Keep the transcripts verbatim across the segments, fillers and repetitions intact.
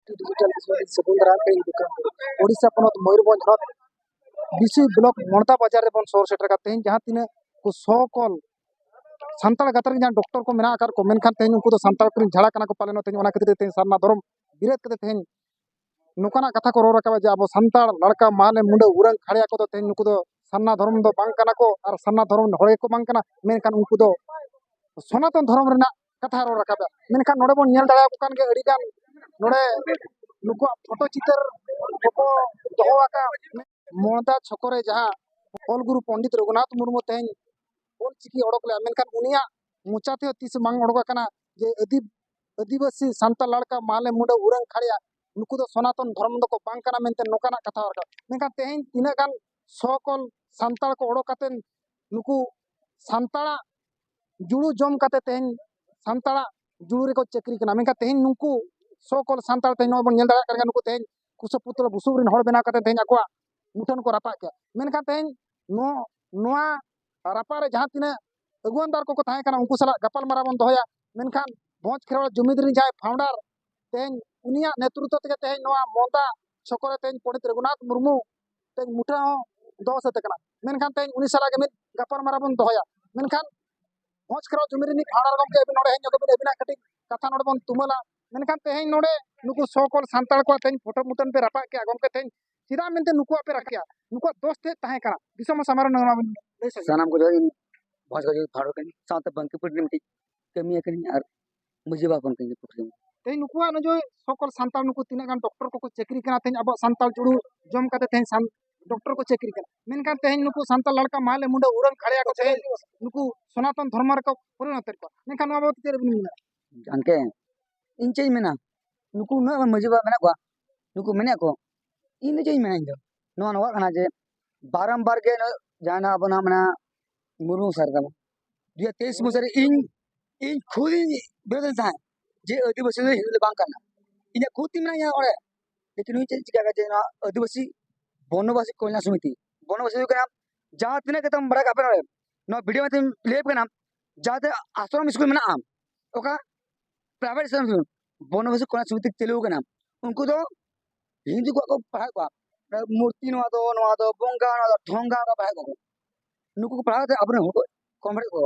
ᱥᱟᱹᱜᱩᱱ ᱫᱟᱨᱟᱢ ᱛᱮ ᱤᱧ ᱫᱚᱠᱟᱱ ᱠᱚ ᱳᱰᱤᱥᱟ ᱯᱚᱱᱚᱛ ᱢᱚᱭᱩᱨᱵᱷᱚᱸᱡᱽ ᱦᱚᱱᱚᱛ ᱵᱤᱥᱩᱭ ᱵᱞᱚᱠ ᱢᱚᱲᱫᱟ ᱵᱟᱡᱟᱨ ᱨᱮᱵᱚᱱ ᱥᱚᱦᱚᱨ ᱥᱮᱴᱮᱨ ᱟᱠᱟᱫ ᱛᱮᱦᱮᱧ ᱡᱟᱦᱟᱸ ᱛᱤᱱᱟᱹᱜ ᱠᱚ ᱥᱚ ᱠᱚᱞ ᱥᱟᱱᱛᱟᱲ ᱜᱟᱛᱟᱠ ᱨᱮᱱ ᱡᱟᱦᱟᱸ ᱰᱚᱠᱴᱚᱨ ᱠᱚ ᱢᱮᱱᱟᱜ ᱟᱠᱟᱫ ᱠᱚ, ᱢᱮᱱᱠᱷᱟᱱ ᱛᱮᱦᱮᱧ ᱩᱱᱠᱩ ᱫᱚ ᱥᱟᱱᱛᱟᱲ ᱠᱚᱨᱮᱱ ᱡᱷᱟᱲᱟ ᱠᱟᱱᱟ ᱠᱚ ᱯᱟᱞᱮᱱ, ᱛᱮᱦᱮᱧ ᱚᱱᱟ ᱠᱷᱟᱹᱛᱤᱨ ᱛᱮ ᱛᱮᱦᱮᱧ ᱥᱟᱨᱱᱟ ᱫᱷᱚᱨᱚᱢ ᱵᱤᱨᱳᱫ ᱠᱟᱛᱮ ᱛᱮᱦᱮᱧ ᱱᱚᱝᱠᱟᱱᱟᱜ ᱠᱟᱛᱷᱟ ᱠᱚ ᱨᱚᱲ ᱨᱟᱠᱟᱵᱟ ᱡᱮ ᱟᱵᱚ ᱥᱟᱱᱛᱟᱲ ᱞᱟᱲᱠᱟ ᱢᱟᱦᱞᱮ ᱢᱩᱸᱰᱟᱹ ᱩᱨᱟᱹᱝ ᱠᱷᱟᱲᱭᱟ ᱠᱚᱫᱚ ᱛᱮᱦᱮᱧ ᱱᱩᱠᱩ ᱫᱚ ᱥᱟᱨᱱᱟ ᱫᱷᱚᱨᱚᱢ ᱫᱚ ᱵᱟᱝ ᱠᱟᱱᱟ ᱠᱚ ᱟᱨ ᱥᱟᱨᱱᱟ ᱫᱷᱚᱨᱚᱢ ᱦᱚᱲ ᱜᱮᱠᱚ ᱵᱟᱝ ᱠᱟᱱᱟ, ᱢᱮᱱᱠᱷᱟᱱ ᱩᱱᱠᱩ ᱫᱚ ᱥᱚᱱᱟᱛᱚᱱ ᱫᱷᱚᱨᱚᱢ ᱨᱮᱱᱟᱜ ᱠᱟᱛᱷᱟ ᱨᱚᱲ ᱨᱟᱠᱟᱵᱟ᱾ ᱢᱮᱱᱠᱷᱟᱱ ᱱᱚᱰᱮ ᱵᱚᱱ ᱧᱮᱞ ᱫᱟᱲᱮᱭᱟᱠᱚ ᱠᱟᱱ ᱜᱮᱭᱟ ᱟᱹᱰᱤ ᱜᱟᱱ ᱱᱚᱰᱮ ᱱᱩᱠᱩᱣᱟᱜ ᱯᱷᱳᱴᱳ ᱪᱤᱛᱟᱹᱨ ᱠᱚᱠᱚ ᱫᱚᱦᱚ ᱟᱠᱟᱫ᱾ ᱢᱚᱲᱫᱟ ᱪᱷᱚᱠᱚ ᱨᱮ ᱡᱟᱦᱟᱸ ᱚᱞ ᱜᱩᱨᱩ ᱯᱚᱱᱰᱤᱛ ᱨᱚᱜᱷᱩᱱᱟᱛᱷ ᱢᱩᱨᱢᱩ ᱛᱮᱦᱮᱧ ᱚᱞ ᱪᱤᱠᱤ ᱚᱰᱚᱠ ᱞᱮᱫᱼᱟ, ᱢᱮᱱᱠᱷᱟᱱ ᱩᱱᱤᱭᱟᱜ ᱢᱚᱪᱟ ᱛᱮᱦᱚᱸ ᱛᱤᱥ ᱵᱟᱝ ᱚᱰᱚᱠ ᱟᱠᱟᱱᱟ ᱡᱮ ᱟᱹᱫᱤ-, ᱟᱹᱫᱤᱵᱟᱹᱥᱤ ᱥᱟᱱᱛᱟᱲ ᱞᱟᱲᱠᱟ ᱢᱟᱦᱞᱮ ᱢᱩᱸᱰᱟᱹ ᱩᱨᱟᱹᱝ ᱠᱷᱟᱲᱭᱟ ᱱᱩᱠᱩ ᱫᱚ ᱥᱚᱱᱟᱛᱚᱱ ᱫᱷᱚᱨᱚᱢ ᱫᱚᱠᱚ ᱵᱟᱝ ᱠᱟᱱᱟ ᱢᱮᱱᱛᱮ ᱱᱚᱝᱠᱟᱱᱟᱜ ᱠᱟᱛᱷᱟ ᱨᱟᱠᱟᱵ᱾ ᱢᱮᱱᱠᱷᱟᱱ ᱛᱮᱦᱮᱧ ᱛᱤᱱᱟᱹᱜ ᱜᱟᱱ ᱥᱚ ᱠᱚᱞ ᱥᱟᱱᱛᱟᱲ ᱠᱚ ᱚᱰᱚᱠ ᱠᱟᱛᱮ ᱱᱩᱠᱩ ᱥᱟᱱᱛᱟᱲᱟᱜ ᱡᱩᱲᱩ ᱡᱚᱢ ᱠᱟᱛᱮ ᱛᱮᱦᱮᱧ ᱥᱟᱱᱛᱟᱲᱟᱜ ᱡᱩᱲᱩ ᱨᱮᱠᱚ ᱪᱟᱹᱠᱨᱤ ᱠᱟᱱᱟ, ᱢᱮᱱᱠᱷᱟᱱ ᱛᱮᱦᱮᱧ ᱱᱩᱠᱩ ᱥᱚ ᱠᱚᱞ ᱥᱟᱱᱛᱟᱲ ᱛᱮᱦᱮᱧ ᱱᱚᱜᱼᱚᱭ ᱵᱚᱱ ᱧᱮᱞ ᱫᱟᱲᱮᱭᱟᱜ ᱠᱟᱱ ᱜᱮᱭᱟ, ᱱᱩᱠᱩ ᱛᱮᱦᱮᱧ ᱠᱩᱥᱟᱹ ᱯᱩᱛᱲᱟᱹ ᱵᱩᱥᱩᱵ ᱨᱮᱱ ᱦᱚᱲ ᱵᱮᱱᱟᱣ ᱠᱟᱛᱮ ᱛᱮᱦᱮᱧ ᱟᱠᱚᱣᱟᱜ ᱢᱩᱴᱷᱟᱹᱱ ᱠᱚ ᱨᱟᱯᱟᱜ ᱠᱮᱫ᱾ ᱢᱮᱱᱠᱷᱟᱱ ᱛᱮᱦᱮᱧ ᱱᱚ-, ᱱᱚᱣᱟ ᱨᱟᱯᱟᱜ ᱨᱮ ᱡᱟᱦᱟᱸ ᱛᱤᱱᱟᱹᱜ ᱟᱹᱜᱩᱣᱟᱹᱱᱫᱟᱨ ᱠᱚᱠᱚ ᱛᱟᱦᱮᱸ ᱠᱟᱱᱟ ᱩᱱᱠᱩ ᱥᱟᱞᱟᱜ ᱜᱟᱯᱟᱞ ᱢᱟᱨᱟᱣ ᱵᱚᱱ ᱫᱚᱦᱚᱭᱟ᱾ ᱢᱮᱱᱠᱷᱟᱱ ᱵᱷᱚᱸᱡᱽ ᱠᱷᱮᱨᱣᱟᱲ ᱡᱩᱢᱤᱫ ᱨᱮᱱ ᱡᱟᱦᱟᱸᱭ ᱯᱷᱟᱣᱩᱱᱰᱟᱨ, ᱛᱮᱦᱮᱧ ᱩᱱᱤᱭᱟᱜ ᱱᱮᱛᱨᱤᱛᱵ ᱛᱮᱜᱮ ᱛᱮᱦᱮᱧ ᱱᱚᱣᱟ ᱢᱚᱦᱫᱟ ᱪᱷᱚᱠᱚ ᱨᱮ ᱛᱮᱦᱮᱧ ᱯᱚᱱᱰᱤᱛ ᱨᱚᱜᱷᱩᱱᱟᱛᱷ ᱢᱩᱨᱢᱩ ᱛᱮᱦᱮᱧ ᱢᱩᱴᱷᱟᱹᱱ ᱦᱚᱸ ᱫᱚᱦᱚ ᱥᱟᱹᱛ ᱟᱠᱟᱱᱟ᱾ ᱢᱮᱱᱠᱷᱟᱱ ᱛᱮᱦᱮᱧ ᱩᱱᱤ ᱥᱟᱞᱟᱜ ᱜᱮ ᱢᱤᱫ ᱜᱟᱯᱟᱞ ᱢᱟᱨᱟᱣ ᱵᱚᱱ ᱫᱚᱦᱚᱭᱟ᱾ ᱢᱮᱱᱠᱷᱟᱱ ᱵᱷᱚᱸᱡᱽ ᱠᱷᱮᱨᱣᱟᱲ ᱡᱩᱢᱤᱫ ᱨᱤᱱᱤᱡ ᱯᱷᱟᱣᱩᱱᱰᱟᱨ ᱜᱚᱢᱠᱮ ᱟᱹᱵᱤᱱ ᱱᱚᱰᱮ ᱦᱮᱡ ᱧᱚᱜ ᱟᱹᱵᱤᱱ, ᱟᱹᱵᱤᱱᱟᱜ ᱠᱟᱹᱴᱤᱡ ᱠᱟᱛᱷᱟ ᱱᱚᱰᱮ ᱵᱚᱱ ᱛᱩᱢᱟᱹᱞᱟ᱾ ᱢᱮᱱᱠᱷᱟᱱ ᱛᱮᱦᱮᱧ ᱱᱚᱰᱮ ᱱᱩᱠᱩ ᱥᱚ ᱠᱚᱞ ᱥᱟᱱᱛᱟᱲ ᱠᱚᱣᱟᱜ ᱛᱮᱦᱮᱧ ᱯᱷᱳᱴᱳ ᱢᱩᱴᱷᱟᱹᱱ ᱯᱮ ᱨᱟᱯᱟᱜ ᱠᱮᱜᱼᱟ ᱜᱚᱢᱠᱮ, ᱛᱮᱦᱮᱧ ᱪᱮᱫᱟᱜ ᱢᱮᱱᱛᱮ ᱱᱩᱠᱩᱣᱟᱜ ᱯᱮ ᱨᱟᱯᱟᱜ ᱠᱮᱜᱼᱟ? ᱱᱩᱠᱩᱣᱟᱜ ᱫᱳᱥ ᱪᱮᱫ ᱛᱟᱦᱮᱸ ᱠᱟᱱᱟ? ᱫᱤᱥᱚᱢ ᱦᱚᱲ ᱥᱟᱢᱟᱝ ᱨᱮ ᱱᱚᱣᱟ ᱵᱤᱱ ᱞᱟᱹᱭ ᱥᱚᱫᱚᱨ᱾ ᱥᱟᱱᱟᱢ ᱠᱚ ᱡᱚᱦᱟᱨ, ᱤᱧ ᱵᱷᱚᱸᱡᱽ ᱠᱷᱮᱨᱣᱟᱲ ᱡᱩᱢᱤᱫ ᱯᱷᱟᱣᱩᱱᱰᱟᱨ ᱠᱟᱹᱱᱟᱹᱧ, ᱥᱟᱶᱛᱮ ᱵᱟᱝᱠᱤ ᱯᱩᱨ ᱨᱮ ᱢᱤᱫᱴᱤᱡ ᱠᱟᱹᱢᱤᱭᱟᱹ ᱠᱟᱹᱱᱟᱹᱧ ᱟᱨ ᱢᱟᱹᱡᱷᱤ ᱵᱟᱵᱟ ᱦᱚᱯᱚᱱ ᱠᱟᱹᱱᱟᱹᱧ ᱯᱩᱨ ᱨᱮ᱾ ᱛᱮᱦᱮᱧ ᱱᱩᱠᱩᱣᱟᱜ ᱱᱚᱜᱼᱚᱭ ᱡᱮ ᱥᱚ ᱠᱚᱞ ᱥᱟᱱᱛᱟᱲ ᱱᱩᱠᱩ ᱛᱤᱱᱟᱹᱜ ᱜᱟᱱ ᱰᱚᱠᱴᱚᱨ ᱠᱚᱠᱚ ᱪᱟᱹᱠᱨᱤ ᱠᱟᱱᱟ, ᱛᱮᱦᱮᱧ ᱟᱵᱚᱣᱟᱜ ᱥᱟᱱᱛᱟᱲ ᱡᱩᱲᱩ ᱡᱚᱢ ᱠᱟᱛᱮ ᱛᱮᱦᱮᱧ ᱥᱟᱱ-, ᱰᱚᱠᱴᱚᱨ ᱠᱚ ᱪᱟᱹᱠᱨᱤ ᱠᱟᱱᱟ, ᱢᱮᱱᱠᱷᱟᱱ ᱛᱮᱦᱮᱧ ᱱᱩᱠᱩ ᱥᱟᱱᱛᱟᱲ ᱞᱟᱲᱠᱟ ᱢᱟᱦᱞᱮ ᱢᱩᱸᱰᱟᱹ ᱩᱨᱟᱹᱝ ᱠᱷᱟᱲᱭᱟ ᱠᱚ ᱛᱮᱦᱮᱧ ᱱᱩᱠᱩ ᱥᱚᱱᱟᱛᱚᱱ ᱫᱷᱚᱨᱢᱚ ᱨᱮᱠᱚ ᱯᱚᱨᱤᱱᱚᱛ ᱮᱫ ᱠᱚᱣᱟ᱾ ᱢᱮᱱᱠᱷᱟᱱ ᱱᱚᱣᱟ ᱵᱟᱵᱚᱫ ᱛᱮ ᱪᱮᱫ ᱵᱤᱱ ᱢᱮᱱᱟ? ᱜᱚᱢᱠᱮ, ᱤᱧ ᱪᱮᱫ ᱤᱧ ᱢᱮᱱᱟ, ᱱᱩᱠᱩ ᱩᱱᱟᱹᱜ ᱢᱟᱹᱡᱷᱤ ᱵᱟᱵᱟ ᱢᱮᱱᱟᱜ ᱠᱚᱣᱟ, ᱱᱩᱠᱩ ᱢᱮᱱᱮᱫ ᱠᱚ, ᱤᱧ ᱫᱚ ᱪᱮᱫ ᱤᱧ ᱢᱮᱱᱟ, ᱤᱧ ᱫᱚ ᱱᱚᱣᱟ ᱱᱚᱣᱟ ᱠᱟᱱᱟ ᱡᱮ ᱵᱟᱨᱚᱢᱵᱟᱨ ᱜᱮ ᱱᱚᱜᱼᱚᱭ ᱡᱟᱦᱟᱸ ᱱᱚᱣᱟ ᱟᱵᱚᱱᱟᱜ ᱢᱮᱱᱟᱜᱼᱟ ᱢᱩᱨᱢᱩ ᱥᱚᱨᱠᱟᱨ, ᱫᱩ ᱦᱟᱡᱟᱨ ᱛᱮᱭᱤᱥ ᱢᱟᱥ ᱨᱮ ᱤᱧ, ᱤᱧ ᱠᱷᱩᱫ ᱤᱧ ᱵᱤᱨᱳᱫ ᱞᱮᱫ ᱛᱟᱦᱮᱸᱫ ᱡᱮ ᱟᱹᱫᱤᱵᱟᱹᱥᱤ ᱫᱚ ᱦᱤᱱᱫᱩ ᱫᱚ ᱵᱟᱝ ᱠᱟᱱᱟ, ᱤᱧᱟᱹᱜ ᱠᱷᱩᱫ ᱛᱤᱧ ᱢᱮᱱᱟᱜᱼᱟ ᱚᱸᱰᱮ᱾ ᱞᱮᱠᱤᱱ ᱱᱩᱭ ᱪᱮᱫ ᱪᱤᱠᱟᱹ ᱠᱟᱜᱼᱟ ᱡᱮ ᱱᱚᱣᱟ ᱟᱹᱫᱤᱵᱟᱹᱥᱤ ᱵᱚᱱᱱᱚᱵᱟᱥᱤ ᱠᱚᱞᱭᱟᱱ ᱥᱚᱢᱤᱛᱤ, ᱵᱚᱱᱱᱚᱵᱟᱥᱤ ᱦᱩᱭᱩᱜ ᱠᱟᱱᱟ ᱡᱟᱦᱟᱸ ᱛᱤᱱᱟᱹᱜ ᱠᱟᱛᱮᱢ ᱵᱟᱲᱟᱭ ᱠᱟᱜ ᱯᱮ ᱱᱚᱰᱮ, ᱱᱚᱣᱟ ᱵᱷᱤᱰᱤᱭᱳ ᱢᱟᱫᱽᱫᱷᱚᱢ ᱞᱟᱹᱭ ᱟᱯᱮ ᱠᱟᱱᱟ, ᱡᱟᱦᱟᱸ ᱛᱤᱱᱟᱹᱜ ᱟᱥᱨᱚᱢ ᱥᱠᱩᱞ ᱢᱮᱱᱟᱜᱼᱟ, ᱚᱠᱟ ᱯᱨᱟᱭᱵᱷᱮᱴ ᱥᱠᱩᱞ ᱵᱚᱱᱱᱚᱵᱟᱥᱤ ᱠᱚᱞᱭᱟᱱ ᱥᱚᱢᱤᱛᱤ ᱪᱟᱹᱞᱩ ᱠᱟᱱᱟ, ᱩᱱᱠᱩ ᱫᱚ ᱦᱤᱱᱫᱩ ᱠᱚᱣᱟᱜ ᱠᱚ ᱯᱟᱲᱦᱟᱣᱮᱫ ᱠᱚᱣᱟ᱾ ᱢᱩᱨᱛᱤ ᱱᱚᱣᱟ ᱫᱚ, ᱱᱚᱣᱟ ᱫᱚ ᱵᱚᱸᱜᱟ, ᱱᱚᱣᱟ ᱫᱚ ᱰᱷᱚᱸᱜᱟ, ᱱᱚᱣᱟ ᱯᱟᱲᱦᱟᱣᱮᱫ ᱠᱚᱣᱟ ᱠᱚ᱾ ᱱᱩᱠᱩ ᱠᱚ ᱯᱟᱲᱦᱟᱣ ᱠᱟᱛᱮ ᱟᱵᱚᱨᱮᱱ ᱦᱚᱲ ᱠᱚ ᱠᱚᱢ ᱨᱮ ᱠᱚ᱾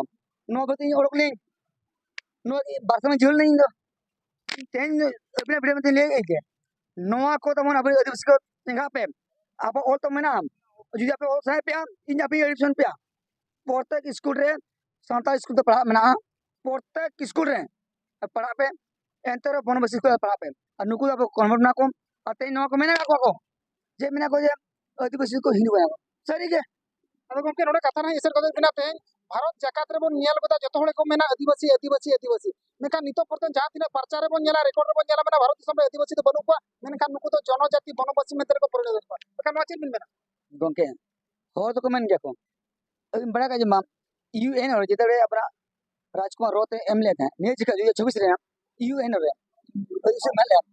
ᱱᱚᱣᱟ ᱵᱟᱹᱛᱤ ᱤᱧ ᱚᱰᱚᱠ ᱞᱤᱧ, ᱱᱚᱣᱟ ᱜᱮ ᱵᱟᱨ ᱥᱮᱨᱢᱟ ᱡᱷᱟᱹᱞ ᱱᱟᱹᱧ ᱤᱧ ᱫᱚ᱾ ᱛᱮᱦᱮᱧ ᱟᱹᱵᱤᱱᱟᱜ ᱵᱷᱤᱰᱤᱭᱳ ᱢᱮᱱᱛᱮ ᱞᱟᱹᱭ ᱜᱮ, ᱱᱚᱣᱟ ᱠᱚ ᱛᱟᱵᱚᱱ ᱟᱵᱚ ᱟᱹᱫᱤᱵᱟᱹᱥᱤ ᱠᱚ ᱪᱮᱸᱜᱷᱟᱜ ᱯᱮ᱾ ᱟᱵᱚ ᱚᱞ ᱛᱚ ᱢᱮᱱᱟᱜᱼᱟ, ᱡᱩᱫᱤ ᱟᱯᱮ ᱚᱞ ᱥᱟᱱᱟᱭᱮᱫ ᱯᱮᱭᱟ, ᱤᱧ ᱟᱯᱮ ᱮᱰᱢᱤᱥᱚᱱ ᱯᱮᱭᱟ᱾ ᱯᱨᱚᱛᱮᱠ ᱥᱠᱩᱞ ᱨᱮ ᱥᱟᱱᱛᱟᱲ ᱥᱠᱩᱞ ᱫᱚ ᱯᱟᱲᱦᱟᱜ ᱢᱮᱱᱟᱜᱼᱟ, ᱯᱨᱚᱛᱮᱠ ᱥᱠᱩᱞ ᱨᱮ ᱯᱟᱲᱦᱟᱜ ᱯᱮ᱾ ᱮᱱᱛᱮ ᱨᱮᱦᱚᱸ ᱵᱚᱱᱚᱵᱟᱥᱤ ᱥᱠᱩᱞ ᱨᱮ ᱯᱟᱲᱦᱟᱜ ᱯᱮ᱾ ᱟᱨ ᱱᱩᱠᱩ ᱫᱚ ᱟᱵᱚ ᱠᱚᱱᱵᱷᱟᱨᱴ ᱢᱮᱱᱟᱜ ᱠᱚ, ᱟᱨ ᱛᱮᱦᱮᱧ ᱱᱚᱣᱟ ᱠᱚ ᱢᱮᱱ ᱟᱠᱟᱫ ᱠᱚᱣᱟ ᱠᱚ ᱡᱮ, ᱢᱮᱱᱟᱜ ᱠᱚ ᱡᱮ ᱟᱹᱫᱤᱵᱟᱹᱥᱤ ᱠᱚ ᱦᱤᱱᱫᱩ ᱠᱟᱱᱟ ᱠᱚ᱾ ᱥᱟᱹᱨᱤ ᱜᱮ᱾ ᱟᱫᱚ ᱜᱚᱢᱠᱮ, ᱱᱚᱰᱮ ᱠᱟᱛᱷᱟ ᱨᱮᱱᱟᱜ ᱮᱥᱮᱨ ᱠᱟᱛᱮ ᱢᱮᱱᱟᱜ ᱛᱮᱦᱮᱧ ᱵᱷᱟᱨᱚᱛ ᱡᱟᱠᱟᱛ ᱨᱮᱵᱚᱱ ᱧᱮᱞ ᱜᱚᱫᱟ, ᱡᱚᱛᱚ ᱦᱚᱲ ᱜᱮᱠᱚ ᱢᱮᱱᱟ ᱟᱹᱫᱤᱵᱟᱹᱥᱤ, ᱟᱹᱫᱤᱵᱟᱹᱥᱤ, ᱟᱹᱫᱤᱵᱟᱹᱥᱤ᱾ ᱢᱮᱱᱠᱷᱟᱱ ᱱᱤᱛᱚᱜ ᱯᱚᱨᱡᱚᱱᱛᱚ ᱡᱟᱦᱟᱸ ᱛᱤᱱᱟᱹᱜ ᱯᱟᱨᱪᱟ ᱨᱮᱵᱚᱱ ᱧᱮᱞᱟ, ᱨᱮᱠᱚᱨᱰ ᱨᱮᱵᱚᱱ ᱧᱮᱞᱟ, ᱢᱮᱱᱟ ᱵᱷᱟᱨᱚᱛ ᱫᱤᱥᱚᱢ ᱨᱮ ᱟᱹᱫᱤᱵᱟᱹᱥᱤ ᱫᱚ ᱵᱟᱹᱱᱩᱜ ᱠᱚᱣᱟ, ᱢᱮᱱᱠᱷᱟᱱ ᱱᱩᱠᱩ ᱫᱚ ᱡᱚᱱᱚᱡᱟᱛᱤ, ᱵᱚᱱᱚᱵᱟᱥᱤ ᱢᱮᱱᱛᱮ ᱨᱮᱠᱚ ᱯᱚᱨᱤᱱᱚᱛ ᱠᱚᱣᱟ᱾ ᱮᱱᱠᱷᱟᱱ ᱱᱚᱣᱟ ᱪᱮᱫ ᱵᱤᱱ ᱢᱮᱱᱟ? ᱜᱚᱢᱠᱮ, ᱦᱚᱲ ᱫᱚᱠᱚ ᱢᱮᱱ ᱜᱮᱭᱟ ᱠᱚ, ᱟᱹᱵᱤᱱ ᱵᱟᱲᱟᱭ ᱠᱟᱜ ᱡᱮ ᱢᱟ, ᱤᱭᱩ ᱮᱱ ᱨᱮ ᱡᱮᱛᱮ ᱟᱵᱚᱱᱟᱜ ᱨᱟᱡᱽᱠᱩᱢᱟᱨ ᱨᱚ ᱛᱮ ᱮᱢ ᱞᱮᱫ ᱛᱟᱦᱮᱸᱫ, ᱱᱤᱭᱟᱹ ᱡᱚᱠᱷᱚᱱ ᱫᱩ ᱦᱟᱡᱟᱨ ᱪᱚᱵᱵᱤᱥ ᱨᱮ ᱤᱭᱩ ᱮᱱ ᱨᱮ ᱟᱹᱫᱤᱵᱟᱹᱥᱤ ᱢᱮᱱ ᱞᱮᱫ,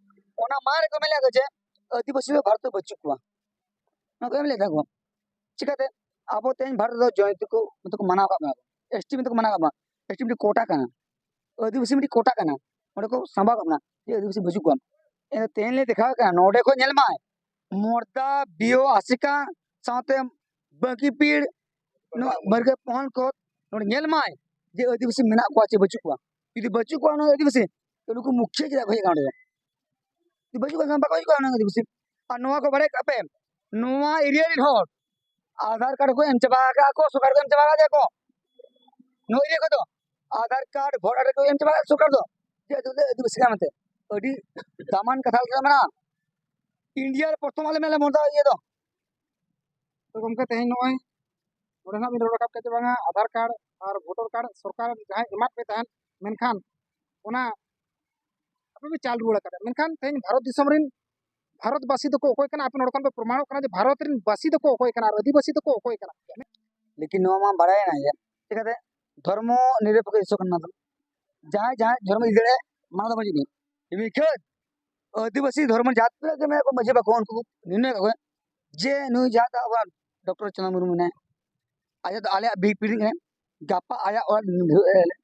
ᱚᱱᱟ ᱢᱟ ᱨᱮᱠᱚ ᱢᱮᱱ ᱞᱮᱫ ᱠᱚ ᱡᱮ ᱟᱹᱫᱤᱵᱟᱹᱥᱤ ᱫᱚ ᱵᱷᱟᱨᱚᱛ ᱨᱮ ᱵᱟᱹᱪᱩᱜ ᱠᱚᱣᱟ, ᱚᱱᱟ ᱠᱚ ᱮᱢ ᱞᱮᱫ ᱛᱟᱦᱮᱸᱫ ᱠᱚ᱾ ᱪᱤᱠᱟᱹᱛᱮ? ᱟᱵᱚ ᱛᱮᱦᱮᱧ ᱵᱷᱟᱨᱚᱛ ᱨᱮᱫᱚ ᱡᱚᱭᱱᱚᱛᱤ ᱠᱚ ᱢᱮᱱᱛᱮ ᱠᱚ ᱢᱟᱱᱟᱣ ᱟᱠᱟᱫ ᱵᱚᱱᱟ, ᱮᱥ ᱴᱤ ᱢᱮᱱᱛᱮ ᱠᱚ ᱢᱟᱱᱟᱣ ᱟᱠᱟᱫ ᱵᱚᱱᱟ᱾ ᱮᱥ ᱴᱤ ᱢᱤᱫᱴᱤᱡ ᱠᱳᱴᱟ ᱠᱟᱱᱟ, ᱟᱹᱫᱤᱵᱟᱹᱥᱤ ᱢᱤᱫᱴᱤᱡ ᱠᱳᱴᱟ ᱠᱟᱱᱟ, ᱚᱸᱰᱮ ᱠᱚ ᱥᱟᱢᱵᱟᱣ ᱟᱠᱟᱫ ᱵᱚᱱᱟ ᱡᱮ ᱟᱹᱫᱤᱵᱟᱹᱥᱤ ᱵᱟᱹᱪᱩᱜ ᱠᱚᱣᱟ᱾ ᱮᱱ ᱛᱮᱦᱮᱧ ᱞᱮ ᱫᱮᱠᱷᱟᱣ ᱠᱟᱱᱟ, ᱱᱚᱰᱮ ᱠᱷᱚᱱ ᱧᱮᱞ ᱢᱟᱭ, ᱢᱚᱨᱫᱟ, ᱵᱤᱭᱳ, ᱟᱥᱮᱠᱟ, ᱥᱟᱶᱛᱮ ᱵᱟᱹᱠᱤ ᱯᱤᱲ, ᱱᱚᱣᱟ ᱢᱟᱨᱜᱮ ᱯᱚᱦᱚᱱ ᱠᱚ ᱱᱚᱰᱮ ᱧᱮᱞ ᱢᱟᱭ ᱡᱮ ᱟᱹᱫᱤᱵᱟᱹᱥᱤ ᱢᱮᱱᱟᱜ ᱠᱚᱣᱟ ᱪᱮ ᱵᱟᱹᱪᱩᱜ ᱠᱚᱣᱟ᱾ ᱡᱩᱫᱤ ᱵᱟᱹᱪᱩᱜ ᱠᱚᱣᱟ ᱚᱱᱟ ᱟᱹᱫᱤᱵᱟᱹᱥᱤ, ᱛᱚ ᱱᱩᱠᱩ ᱢᱩᱠᱷᱤᱭᱟᱹ ᱪᱮᱫᱟᱜ ᱠᱚ ᱦᱮᱡ ᱟᱠᱟᱱᱟ ᱱᱚᱰᱮ ᱫᱚ? ᱡᱩᱫᱤ ᱵᱟᱹᱪᱩᱜ ᱠᱚᱣᱟ, ᱮᱱᱠᱷᱟᱱ ᱵᱟᱠᱚ ᱦᱤᱡᱩᱜ ᱠᱟᱱᱟ ᱚᱱᱟ ᱟᱹᱫᱤᱵᱟᱹᱥᱤ᱾ ᱟᱨ ᱱᱚᱣᱟ ᱠᱚ ᱵᱟᱲᱟᱭ ᱠᱟᱜ ᱯᱮ, ᱱᱚᱣᱟ ᱮᱨᱤᱭᱟ ᱨᱮᱱ ᱦᱚᱲ ᱟᱫᱷᱟᱨ ᱠᱟᱨᱰ ᱠᱚ ᱮᱢ ᱪᱟᱵᱟ ᱟᱠᱟᱫ ᱠᱚ, ᱥᱚᱨᱠᱟᱨ ᱠᱚ ᱮᱢ ᱪᱟᱵᱟ ᱟᱠᱟᱫ ᱠᱚ᱾ ᱱᱚᱣᱟ ᱮᱨᱤᱭᱟ ᱠᱚᱫᱚ ᱟᱫᱷᱟᱨ ᱠᱟᱨᱰ, ᱵᱷᱳᱴ ᱠᱟᱨᱰ ᱠᱚ ᱮᱢ ᱪᱟᱵᱟ ᱟᱠᱟᱫ ᱥᱚᱨᱠᱟᱨ ᱫᱚ, ᱡᱮ ᱟᱹᱫᱤᱵᱟᱹᱥᱤ ᱠᱟᱱᱟ ᱢᱮᱱᱛᱮ᱾ ᱟᱹᱰᱤ ᱫᱟᱢᱟᱱ ᱠᱟᱛᱷᱟ ᱞᱮᱠᱟ ᱢᱮᱱᱟᱜᱼᱟ᱾ ᱤᱱᱰᱤᱭᱟ ᱨᱮ ᱯᱨᱚᱛᱷᱚᱢ ᱟᱞᱮ ᱢᱮᱱᱟᱞᱮ ᱢᱚᱨᱫᱟ ᱤᱭᱟᱹ ᱫᱚ᱾ ᱛᱚ ᱜᱚᱢᱠᱮ, ᱛᱮᱦᱮᱧ ᱱᱚᱜᱼᱚᱭ ᱱᱚᱰᱮ ᱱᱟᱜ ᱵᱤᱱ ᱨᱚᱲ ᱨᱟᱠᱟᱵ ᱠᱮᱫ ᱡᱮ ᱵᱟᱝᱟ ᱟᱫᱷᱟᱨ ᱠᱟᱨᱰ ᱟᱨ ᱵᱷᱳᱴᱟᱨ ᱠᱟᱨᱰ ᱥᱚᱨᱠᱟᱨ ᱡᱟᱦᱟᱸᱭ ᱮᱢᱟᱫ ᱯᱮ ᱛᱟᱦᱮᱸᱫ, ᱢᱮᱱᱠᱷᱟᱱ ᱚᱱᱟ ᱟᱯᱮ ᱯᱮ ᱪᱟᱞ ᱨᱩᱣᱟᱹᱲ ᱟᱠᱟᱫᱟ᱾ ᱢᱮᱱᱠᱷᱟᱱ ᱛᱮᱦᱮᱧ ᱵᱷᱟᱨᱚᱛ ᱫᱤᱥᱚᱢ ᱨᱮᱱ ᱵᱷᱟᱨᱚᱛᱵᱟᱥᱤ ᱫᱚᱠᱚ ᱚᱠᱚᱭ ᱠᱟᱱᱟ? ᱟᱯᱮ ᱱᱚᱰᱮ ᱠᱷᱚᱱ ᱯᱮ ᱯᱨᱚᱢᱟᱬᱚᱜ ᱠᱟᱱᱟ ᱡᱮ ᱵᱷᱟᱨᱚᱛ ᱨᱮᱱ ᱵᱟᱥᱤ ᱫᱚᱠᱚ ᱚᱠᱚᱭ ᱠᱟᱱᱟ ᱟᱨ ᱟᱹᱫᱤᱵᱟᱹᱥᱤ ᱫᱚᱠᱚ ᱚᱠᱚᱭ ᱠᱟᱱᱟ᱾ ᱞᱮᱠᱤᱱ ᱱᱚᱣᱟ ᱢᱟ ᱵᱟᱲᱟᱭᱮᱱᱟ ᱡᱮ ᱪᱤᱠᱟᱹᱛᱮ ᱫᱷᱚᱨᱢᱚ ᱱᱤᱨᱚᱯᱮᱠᱠᱷᱚ ᱫᱮᱥ ᱠᱟᱱᱟ ᱫᱚ, ᱡᱟᱦᱟᱸᱭ ᱡᱟᱦᱟᱸᱭ ᱫᱷᱚᱨᱢᱚ ᱤᱫᱤ ᱫᱟᱲᱮᱭᱟᱜᱼᱟ, ᱢᱟᱱᱟᱣ ᱫᱚ ᱵᱟᱹᱱᱩᱜ ᱟᱹᱱᱤᱡ᱾ ᱢᱮᱱᱠᱷᱟᱱ ᱟᱹᱫᱤᱵᱟᱹᱥᱤ ᱫᱷᱚᱨᱢᱚ ᱡᱟᱦᱟᱸ ᱛᱤᱱᱟᱹᱜ ᱜᱮ ᱢᱮᱱᱟᱜ ᱠᱚ ᱢᱟᱹᱡᱷᱤ ᱵᱟᱠᱚ, ᱩᱱᱠᱩ ᱠᱚ ᱱᱤᱨᱬᱚᱭ ᱠᱟᱜ ᱠᱚᱣᱟ ᱡᱮ ᱱᱩᱭ ᱡᱟᱦᱟᱸ ᱫᱚ ᱟᱵᱚᱣᱟᱜ ᱰᱚᱠᱴᱚᱨ ᱪᱚᱸᱫᱽ ᱢᱩᱨᱢᱩ ᱢᱮᱱᱟᱭᱟ, ᱟᱡᱟᱜ ᱫᱚ ᱟᱞᱮᱭᱟᱜ ᱵᱤᱨ ᱯᱤᱲ ᱠᱟᱱᱟᱭ, ᱜᱟᱯᱟ ᱟᱭᱟᱜ ᱚᱲᱟᱜ ᱰᱷᱟᱹᱣᱟᱹᱜ ᱟᱞᱮ,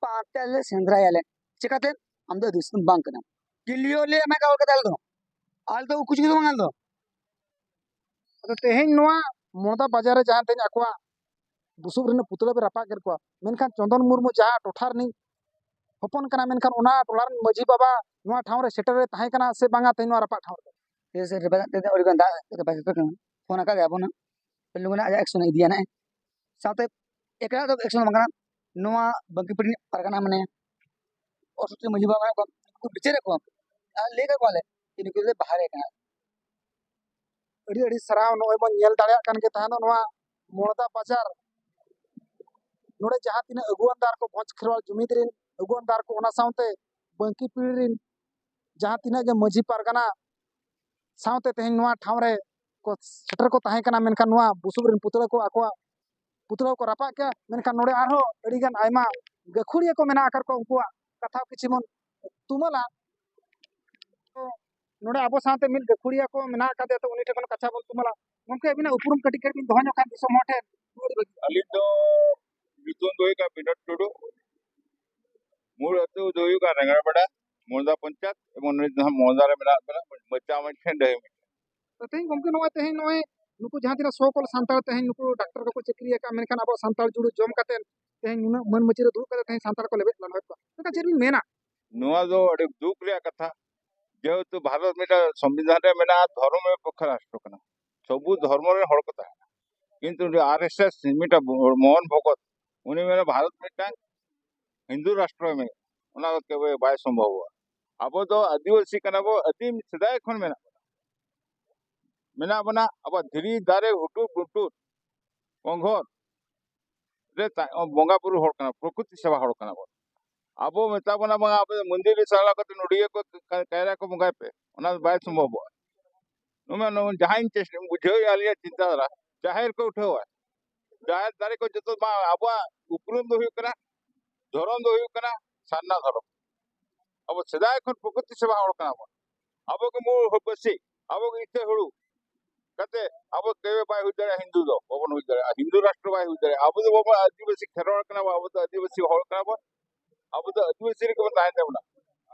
ᱯᱟᱱᱛᱮ ᱟᱞᱮ, ᱥᱮᱸᱫᱽᱨᱟᱭᱟᱞᱮ᱾ ᱪᱤᱠᱟᱹᱛᱮ? ᱟᱢ ᱫᱚ ᱟᱹᱫᱤᱵᱟᱹᱥᱤ ᱫᱚᱢ ᱵᱟᱝ ᱠᱟᱱᱟ᱾ ᱠᱞᱤᱭᱟᱨᱞᱤ ᱮᱢᱮ ᱠᱟᱣ ᱠᱟᱫᱟ ᱟᱞᱮ ᱫᱚ᱾ ᱟᱞᱮ ᱫᱚ ᱩᱠᱩ ᱪᱩᱠᱩ ᱫᱚ ᱵᱟᱝ ᱟᱞᱮ ᱫᱚ᱾ ᱟᱫᱚ ᱛᱮᱦᱮᱧ ᱱᱚᱣᱟ ᱢᱚᱲᱫᱟ ᱵᱟᱡᱟᱨ ᱨᱮ ᱡᱟᱦᱟᱸ ᱛᱮᱦᱮᱧ ᱟᱠᱚᱣᱟᱜ ᱵᱩᱥᱩᱵ ᱨᱮᱱᱟᱜ ᱯᱩᱛᱲᱟᱹ ᱯᱮ ᱨᱟᱯᱟᱜ ᱠᱮᱫ ᱠᱚᱣᱟ, ᱢᱮᱱᱠᱷᱟᱱ ᱪᱚᱱᱫᱚᱱ ᱢᱩᱨᱢᱩ ᱡᱟᱦᱟᱸ ᱴᱚᱴᱷᱟ ᱨᱤᱱᱤᱡ ᱦᱚᱯᱚᱱ ᱠᱟᱱᱟ, ᱢᱮᱱᱠᱷᱟᱱ ᱚᱱᱟ ᱴᱚᱞᱟ ᱨᱤᱱ ᱢᱟᱹᱡᱷᱤ ᱵᱟᱵᱟ ᱱᱚᱣᱟ ᱴᱷᱟᱶ ᱨᱮ ᱥᱮᱴᱮᱨ ᱨᱮ ᱛᱟᱦᱮᱸ ᱠᱟᱱᱟ ᱥᱮ ᱵᱟᱝᱟ ᱛᱮᱦᱮᱧ ᱱᱚᱣᱟ ᱨᱟᱯᱟᱜ ᱴᱷᱟᱶ ᱨᱮ? ᱴᱷᱤᱠ ᱟᱪᱷᱮ, ᱨᱮᱵᱮᱫ ᱛᱮ ᱟᱹᱰᱤ ᱜᱟᱱ ᱫᱟᱜ ᱛᱮ ᱵᱟᱭ ᱥᱮᱴᱮᱨ ᱠᱟᱱᱟ᱾ ᱯᱷᱳᱱ ᱟᱠᱟᱫ ᱜᱮᱭᱟ ᱵᱚᱱ ᱦᱟᱸᱜ᱾ ᱞᱚᱜᱚᱱ ᱟᱡᱟᱜ ᱮᱠᱥᱚᱱ ᱮ ᱤᱫᱤᱭᱟ ᱱᱟᱦᱟᱜ᱾ ᱥᱟᱶᱛᱮ ᱮᱠᱞᱟ ᱫᱚ ᱮᱠᱥᱚᱱ ᱵᱟᱝ ᱠᱟᱱᱟ, ᱱᱚᱣᱟ ᱵᱟᱝᱠᱤ ᱯᱟᱨᱜᱟᱱᱟ ᱢᱟᱱᱮ ᱚᱥᱚᱛᱤ ᱢᱟᱹᱡᱷᱤ ᱵᱟᱵᱟ ᱠᱚ ᱵᱤᱪᱟᱹᱨᱮᱫ ᱠᱚᱣᱟ ᱟᱨ ᱞᱟᱹᱭ ᱠᱟᱜ ᱠᱚᱣᱟᱞᱮ ᱡᱮ ᱱᱩᱠᱩ ᱫᱚ ᱵᱟᱦᱨᱮ ᱠᱟᱱᱟ᱾ ᱟᱹᱰᱤ ᱟᱹᱰᱤ ᱥᱟᱨᱦᱟᱣ᱾ ᱱᱚᱜᱼᱚᱭ ᱵᱚᱱ ᱧᱮᱞ ᱫᱟᱲᱮᱭᱟᱜ ᱠᱟᱱ ᱜᱮ ᱛᱟᱦᱮᱱᱟ ᱱᱚᱣᱟ ᱢᱚᱲᱫᱟ ᱵᱟᱡᱟᱨ, ᱱᱚᱰᱮ ᱡᱟᱦᱟᱸ ᱛᱤᱱᱟᱹᱜ ᱟᱹᱜᱩᱣᱟᱹᱱ ᱫᱟᱨ ᱠᱚ, ᱵᱷᱚᱸᱡᱽ ᱠᱷᱮᱨᱣᱟᱞ ᱡᱩᱢᱤᱫ ᱨᱤᱱ ᱟᱹᱜᱩᱣᱟᱹᱱ ᱫᱟᱨ ᱠᱚ, ᱚᱱᱟ ᱥᱟᱶᱛᱮ ᱵᱟᱝᱠᱤ ᱯᱤᱲ ᱨᱤᱱ ᱡᱟᱦᱟᱸ ᱛᱤᱱᱟᱹᱜ ᱜᱮ ᱢᱟᱹᱡᱷᱤ ᱯᱟᱨᱜᱟᱱᱟ ᱥᱟᱶᱛᱮ ᱛᱮᱦᱮᱧ ᱱᱚᱣᱟ ᱴᱷᱟᱶ ᱨᱮ ᱠᱚ ᱥᱮᱴᱮᱨ ᱠᱚ ᱛᱟᱦᱮᱸ ᱠᱟᱱᱟ, ᱢᱮᱱᱠᱷᱟᱱ ᱱᱚᱣᱟ ᱵᱩᱥᱩᱵ ᱨᱮᱱ ᱯᱩᱛᱲᱟᱹ ᱠᱚ ᱟᱠᱚᱣᱟᱜ ᱯᱩᱛᱲᱟᱹ ᱠᱚ ᱨᱟᱯᱟᱜ ᱠᱮᱜᱼᱟ᱾ ᱢᱮᱱᱠᱷᱟᱱ ᱱᱚᱰᱮ ᱟᱨᱦᱚᱸ ᱟᱹᱰᱤᱜᱟᱱ ᱟᱭᱢᱟ ᱜᱟᱹᱠᱷᱩᱲᱤᱭᱟᱹ ᱠᱚ ᱢᱮᱱᱟᱜ ᱟᱠᱟᱫ ᱠᱚᱣᱟ, ᱩᱱᱠᱩᱣᱟᱜ ᱠᱟᱛᱷᱟ ᱠᱤᱪᱷᱩ ᱵᱚᱱ ᱛᱩᱢᱟᱹᱞᱟ᱾ ᱛᱚ, ᱱᱚᱰᱮ ᱟᱵᱚ ᱥᱟᱶᱛᱮ ᱢᱤᱫ ᱜᱟᱹᱠᱷᱩᱲᱤᱭᱟᱹ ᱠᱚ ᱢᱮᱱᱟᱜ ᱟᱠᱟᱫᱮᱭᱟ, ᱛᱚ ᱩᱱᱤ ᱴᱷᱮᱱ ᱠᱷᱚᱱ ᱠᱟᱛᱷᱟ ᱵᱚᱱ ᱛᱩᱢᱟᱹᱞᱟ᱾ ᱜᱚᱢᱠᱮ, ᱟᱹᱵᱤᱱᱟᱜ ᱩᱯᱨᱩᱢ ᱠᱟᱹᱴᱤᱡ ᱠᱟᱹᱴᱤᱡ ᱵᱤᱱ ᱫᱚᱦᱚ ᱧᱚᱜ ᱠᱷᱟᱱ ᱫᱤᱥᱚᱢ ᱦᱚᱲ ᱴᱷᱮᱱ ᱟᱹᱰᱤ ᱵᱷᱟᱹᱜᱤ᱾ ᱟᱹᱞᱤᱧ ᱫᱚ ᱧᱩᱛᱩᱢ ᱫᱚ ᱦᱩᱭᱩᱜ ᱠᱟᱱᱟ ᱵᱤᱱᱳᱫ ᱴᱩᱰᱩ᱾ ᱢᱩᱞ ᱟᱹᱛᱩ ᱫᱚ ᱦᱩᱭᱩᱜ ᱠᱟᱱᱟ ᱨᱮᱝᱜᱟᱲᱵᱮᱰᱟ, ᱢᱚᱲᱫᱟ ᱯᱚᱧᱪᱟᱭᱮᱛ, ᱮᱵᱚᱝ ᱱᱤᱛ ᱫᱚ ᱦᱟᱸᱜ ᱢᱚᱲᱫᱟ ᱨᱮ ᱢᱮᱱᱟᱜ ᱵᱮᱱᱟ, ᱢᱟᱹᱪᱟ ᱢᱟᱹᱪᱷᱮᱱ ᱰᱟᱹᱦᱤ ᱢᱤᱫᱴᱮᱱ᱾ ᱛᱚ ᱛᱮᱦᱮᱧ ᱜᱚᱢᱠᱮ, ᱱᱚᱜᱼᱚᱭ ᱛᱮᱦᱮᱧ ᱱᱚᱜᱼᱚᱭ ᱱᱩᱠᱩ ᱡᱟᱦᱟᱸ ᱛᱤᱱᱟᱹᱜ ᱥᱚ ᱠᱚᱞ ᱥᱟᱱᱛᱟᱲ ᱛᱮᱦᱮᱧ ᱱᱩᱠᱩ ᱰᱟᱠᱛᱟᱨ ᱠᱚᱠᱚ ᱪᱟᱹᱠᱨᱤ ᱟᱠᱟᱫ, ᱢᱮᱱᱠᱷᱟᱱ ᱟᱵᱚ ᱥᱟᱱᱛᱟᱲ ᱡᱩᱲᱩ ᱡᱚᱢ ᱠᱟᱛᱮ ᱛᱮᱦᱮᱧ ᱱᱩᱱᱟᱹᱜ ᱢᱟᱹᱱ ᱢᱟᱹᱪᱤ ᱨᱮ ᱫᱩᱲᱩᱵ ᱠᱟᱛᱮ ᱛᱮᱦᱮᱧ ᱥᱟᱱᱛᱟᱲ ᱠᱚ ᱞᱮᱵᱮᱫ ᱞᱟᱱ ᱦᱩᱭᱩᱜ ᱠᱟᱱᱟ, ᱢᱮᱱᱠᱷᱟᱱ ᱪᱮᱫ ᱵᱤᱱ ᱢᱮᱱᱟ? ᱱᱚᱣᱟ ᱫᱚ ᱟᱹᱰᱤ ᱫᱩᱠ ᱨᱮᱭᱟᱜ ᱠᱟᱛᱷᱟ, ᱡᱮᱦᱮᱛᱩ ᱵᱷᱟᱨᱚᱛ ᱢᱤᱫᱴᱟᱝ ᱥᱚᱝᱵᱤᱫᱷᱟᱱ ᱨᱮ ᱢᱮᱱᱟᱜᱼᱟ, ᱫᱷᱚᱨᱚᱢ ᱱᱤᱨᱚᱯᱮᱠᱠᱷᱚ ᱨᱟᱥᱴᱨᱚ ᱠᱟᱱᱟ, ᱥᱚᱵᱩ ᱫᱷᱚᱨᱢᱚ ᱨᱮᱱ ᱦᱚᱲ ᱠᱚ ᱛᱟᱦᱮᱱᱟ, ᱠᱤᱱᱛᱩ ᱩᱱᱤ ᱟᱨ ᱮᱥ ᱮᱥ ᱢᱤᱫᱴᱟᱝ ᱢᱳᱦᱚᱱ ᱵᱷᱚᱜᱚᱛ, ᱩᱱᱤ ᱢᱮᱱᱟ ᱵᱷᱟᱨᱚᱛ ᱢᱤᱫᱴᱟᱝ ᱦᱤᱱᱫᱩ ᱨᱟᱥᱴᱨᱚ ᱢᱮᱱᱟᱜᱼᱟ, ᱚᱱᱟ ᱫᱚ ᱠᱮᱵᱮ ᱵᱟᱭ ᱥᱚᱢᱵᱷᱚᱵᱚᱜᱼᱟ᱾ ᱟᱵᱚ ᱫᱚ ᱟᱹᱫᱤᱵᱟᱹᱥᱤ ᱠᱟᱱᱟ ᱵᱚ, ᱟᱹᱫᱤᱢ ᱥᱮᱫᱟᱭ ᱠᱷᱚᱱ ᱢᱮᱱᱟᱜ ᱵᱚᱱᱟ, ᱢᱮᱱᱟᱜ ᱵᱚᱱᱟ, ᱟᱵᱚ ᱫᱷᱤᱨᱤ ᱫᱟᱨᱮ ᱦᱩᱴᱩᱨ ᱜᱩᱴᱩᱨ ᱠᱚᱸᱜᱷᱚᱨ ᱨᱮ ᱛᱟ-, ᱵᱚᱸᱜᱟ ᱵᱩᱨᱩ ᱦᱚᱲ ᱠᱟᱱᱟ, ᱯᱨᱚᱠᱨᱤᱛᱤ ᱥᱮᱵᱟ ᱦᱚᱲ ᱠᱟᱱᱟ ᱵᱚᱱ᱾ ᱟᱵᱚ ᱢᱮᱛᱟ ᱵᱚᱱᱟ ᱵᱟᱝ, ᱟᱵᱚ ᱫᱚ ᱢᱚᱱᱫᱤᱨ ᱨᱮ ᱪᱟᱞᱟᱣ ᱠᱟᱛᱮ ᱱᱚᱰᱤᱭᱟᱹ ᱠᱚ ᱠᱟ-, ᱠᱟᱭᱨᱟ ᱠᱚ ᱵᱚᱸᱜᱟᱭ ᱯᱮ, ᱚᱱᱟ ᱫᱚ ᱵᱟᱭ ᱥᱚᱢᱵᱷᱚᱵᱚᱜᱼᱟ᱾ ᱱᱚᱣᱟ ᱱᱚᱣᱟ ᱡᱟᱦᱟᱸᱧ ᱪᱮᱥᱴᱟ ᱵᱩᱡᱷᱟᱹᱣᱮᱫᱼᱟ ᱟᱹᱞᱤᱧᱟᱜ ᱪᱤᱱᱛᱟᱹ ᱫᱷᱟᱨᱟ, ᱡᱟᱦᱮᱨ ᱠᱚ ᱩᱴᱷᱟᱹᱣᱟ, ᱡᱟᱦᱮᱨ ᱫᱟᱨᱮ ᱠᱚ ᱡᱚᱛᱚ ᱢᱟ ᱟᱵᱚᱣᱟᱜ ᱩᱯᱨᱩᱢ ᱫᱚ ᱦᱩᱭᱩᱜ ᱠᱟᱱᱟ, ᱫᱷᱚᱨᱚᱢ ᱫᱚ ᱦᱩᱭᱩᱜ ᱠᱟᱱᱟ ᱥᱟᱨᱱᱟ ᱫᱷᱚᱨᱚᱢ᱾ ᱟᱵᱚ ᱥᱮᱫᱟᱭ ᱠᱷᱚᱱ ᱯᱨᱚᱠᱨᱤᱛᱤ ᱥᱮᱵᱟ ᱦᱚᱲ ᱠᱟᱱᱟ ᱵᱚᱱ᱾ ᱟᱵᱚ ᱜᱮ ᱢᱩᱞ ᱦᱚᱲ ᱵᱟᱹᱥᱤ, ᱟᱵᱚ ᱜᱮ ᱤᱛᱟᱹ ᱦᱩᱲᱩ ᱠᱟᱛᱮ ᱟᱵᱚ ᱠᱮᱣᱮ ᱵᱟᱭ ᱦᱩᱭ ᱫᱟᱲᱮᱭᱟᱜᱼᱟ, ᱦᱤᱱᱫᱩ ᱫᱚ ᱵᱟᱵᱚᱱ ᱦᱩᱭ ᱫᱟᱲᱮᱭᱟᱜᱼᱟ, ᱦᱤᱱᱫᱩ ᱨᱟᱥᱴᱨᱚ ᱵᱟᱭ ᱦᱩᱭ ᱫᱟᱲᱮᱭᱟᱜᱼᱟ᱾ ᱟᱵᱚ ᱫᱚ ᱵᱟᱵᱚᱱ ᱟᱹᱫᱤᱵᱟᱹᱥᱤ ᱠᱷᱮᱨᱣᱟᱲ ᱠᱟᱱᱟ ᱵᱚᱱ, ᱟᱵᱚ ᱫᱚ ᱟᱹᱫᱤᱵᱟᱹᱥᱤ ᱦᱚᱲ ᱠᱟᱱᱟ ᱵᱚᱱ, ᱟᱵᱚ ᱫᱚ ᱟᱹᱫᱤᱵᱟᱹᱥᱤ ᱨᱮᱜᱮ ᱵᱚᱱ ᱛᱟᱦᱮᱱ ᱛᱟᱵᱚᱱᱟ᱾